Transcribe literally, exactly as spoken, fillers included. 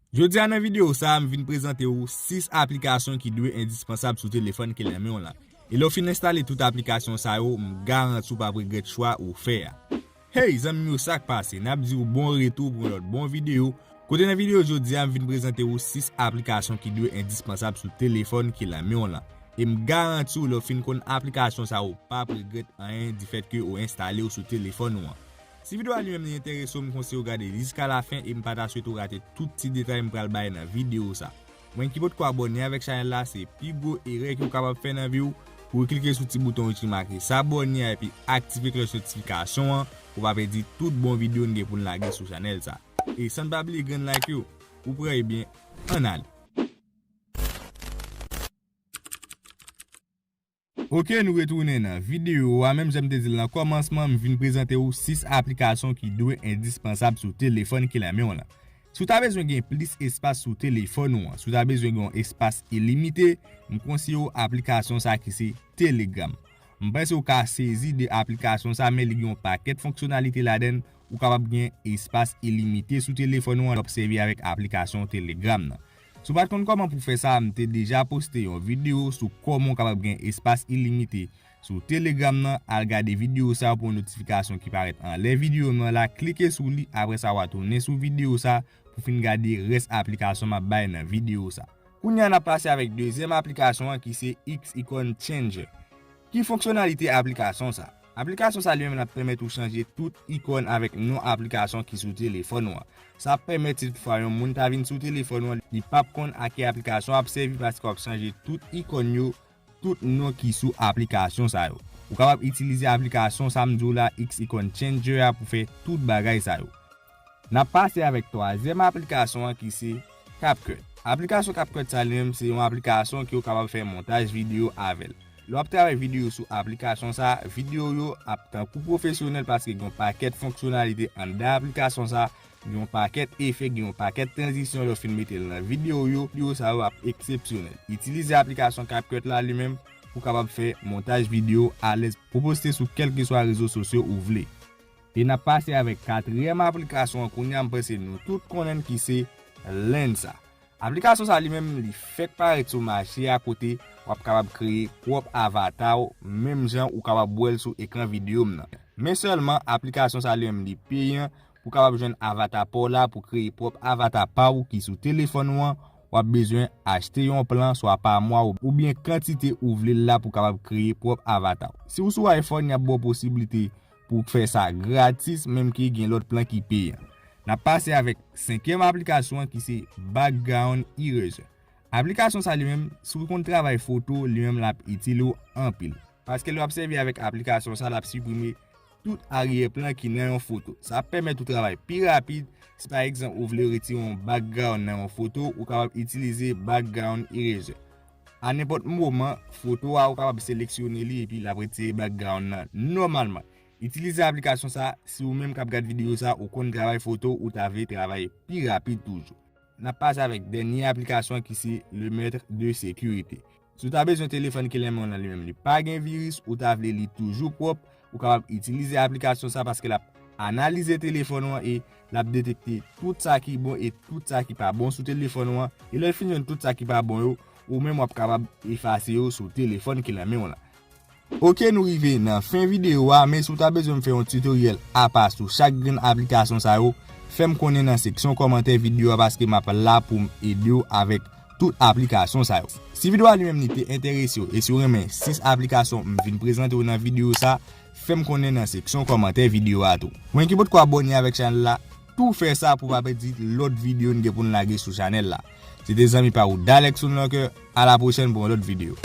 Jodi a nan videyo sa a, m vin prezante w sis aplikasyon ki dwe endispansab sou telefòn ki nan men w lan. E lè w fin enstale tout aplikasyon sa yo, m garanti w p ap regrèt chwa ou fè a. Hey, zanmi m yo, sa k pase? N ap di w bon retou pou yon lòt bon videyo. Kote nan videyo jodi a, m vin prezante w sis aplikasyon ki dwe endispansab sou telefòn ki nan men w lan. E m garanti w, lè w fin konn aplikasyon sa yo, w p ap regrèt anyen difèt ke w enstale yo sou telefòn ou an. Si videyo a li menm li enterese w, m konseye w gade li jiska lafen e m pa ta swete w rate tout ti detay m pral bay nan videyo sa. Mwen ki potko abòne avèk chanèl la, se pi gwo erè ke w kapab fè nan vi w, pou w klike sou ti bouton rouj ki make s'abonner a epi aktive klòch notifikasyon an, pou w pa pèdi tout bon videyo n gen pou n lage sou chanèl sa. E san n pa bliye grenn like yo, ou prè ebyen, ann ale. Ok, nou retounen nan videyo a. Menm jan m te di l nan kòmansman, m vin prezante w sis aplikasyon ki dwe endispansab sou telefòn ki nan men w lan. Si w ta bezwen gen plis espas sou telefòn ou an, si w ta bezwen gen yon espas ilimite, m konseye w aplikasyon sa ki se Telegram. M panse w ka sezi de aplikasyon sa, men li gen yon pakèt fonksyonalite ladan l. Ou kapab gen espas ilimite sou telefòn ou an lè w ap sèvi avèk aplikasyon Telegram nan. Si w pa t konn kòman pou fè sa, m te deja poste yon videyo sou kòman w kapab gen espas ilimite sou Telegram nan. Al gade videyo sa pou yon notifikasyon ki parèt anlè videyo m nan la, klike sou li, apre sa w a tounen sou videyo sa pou fin gade rès aplikasyon m ap bay nan videyo sa. Kounye a n ap pase avèk dezyèm aplikasyon an ki se X Icon Changer. Ki fonksyonalite aplikasyon sa? Aplikasyon sa li menm l ap pèmèt ou chanje tout ikòn avèk non aplikasyon ki sou telefòn ou an. Sa ap pèmèt si toutfwa yon moun ta vin sou telefòn ou an, li p ap konn a ki aplikasyon w ap sèvi paske w ap chanje tout ikòn yo, tout non ki sou aplikasyon sa yo. Ou kapab itilize aplikasyon sa m di w la, X Icon Changer a pou fè tout bagay sa yo. N ap pase avèk twazyèm aplikasyon an ki se CapCut. Aplikasyon CapCut sa li menm se yon aplikasyon ke w kapab fè montaj videyo avè l. Lè w ap travay videyo sou aplikasyon sa, videyo yo ap tankou pwofesyonèl paske gen yon pakèt fonksyonalite anndan aplikasyon sa, gen yon pakèt efè, gen yon pakèt tranzisyon lè w fin mete l nan videyo yo, videyo sa yo ap eksepsyonèl. Itilize aplikasyon CapCut la li menm pou w kapab fè montaj videyo alèz pou poste sou kèlkeswa rezo sosyo ou vle. E n ap pase avèk katriyèm aplikasyon an kounye a, m panse nou tout konnen l ki se Lensa. Aplikasyon sa li menm li fèk parèt sou mache a kote w ap kapab kreye pwòp avata w menm jan ou kapab wè l sou ekran videyo m nan. Men sèlman aplikasyon sa li menm li peyan. Pou w kapab jwenn avata pa w la, pou kreye pwòp avata pa w ki sou telefòn ou an, w ap bezwen achte yon plan swa pa mwa ou- oubyen kantite ou vle l la pou w kapab kreye pwòp avata w. Si w sou iPhone, y ap ba w posiblite pou w fè sa gratis, menm ke gen lòt plan ki peyan. N ap pase avèk senkyèm aplikasyon an ki se Background Eraser. Aplikasyon sa li menm, si w konn travay foto, li menm l ap itil ou anpil. Paske lè w ap sèvi avèk aplikasyon sa, l ap siprime tout aryè plan ki nan yon foto. Sa ap pèmèt ou travay pi rapid. Si pa egzanp ou vle retire yon background nan yon foto, ou kapab itilize Background Eraser. A nenpòt moman, foto a ou kapab seleksyone li epi l ap retire background nan nòmalman. Itilize aplikasyon sa si ou menm k ap gad videyo sa ou konn travay foto ou ta vle travay pi rapid toujou. N ap pase avèk dènye aplikasyon ki se Le Mètre de Sécurité. Si w ta bezwen telefòn ki nan men w lan li menm li pa gen viris, ou ta vle li toujou pwòp, ou kapab itilize aplikasyon sa paske l ap analize telefòn ou an e l ap detekte tout sa ki bon e tout sa ki pa bon sou telefòn ou an. E lè l fin jwenn tout sa ki pa bon yo, ou menm w ap kapab efase yo sou telefòn ki nan men w lan. Ok, nou rive nan fen videyo a, men si w ta bezwen m fè yon tutorial apa sou chak grenn aplikasyon sa yo, fè m konnen nan seksyon kòmantè videyo a paske m ap la pou m ede w avèk tout aplikasyon sa yo. Si videyo a li menm li te enterese w e si w renmen sis aplikasyon m vin prezante w nan videyo sa, fè m konnen nan seksyon kòmantè videyo a tou. Mwen ki potko abòne avèk chanèl la, tou fè sa pou w pa pèdi lòt videyo n gen pou n lage sou chanèl la. Se te zanmi pa w Dalexon Locker, a la pwochèn pou yon lòt videyo.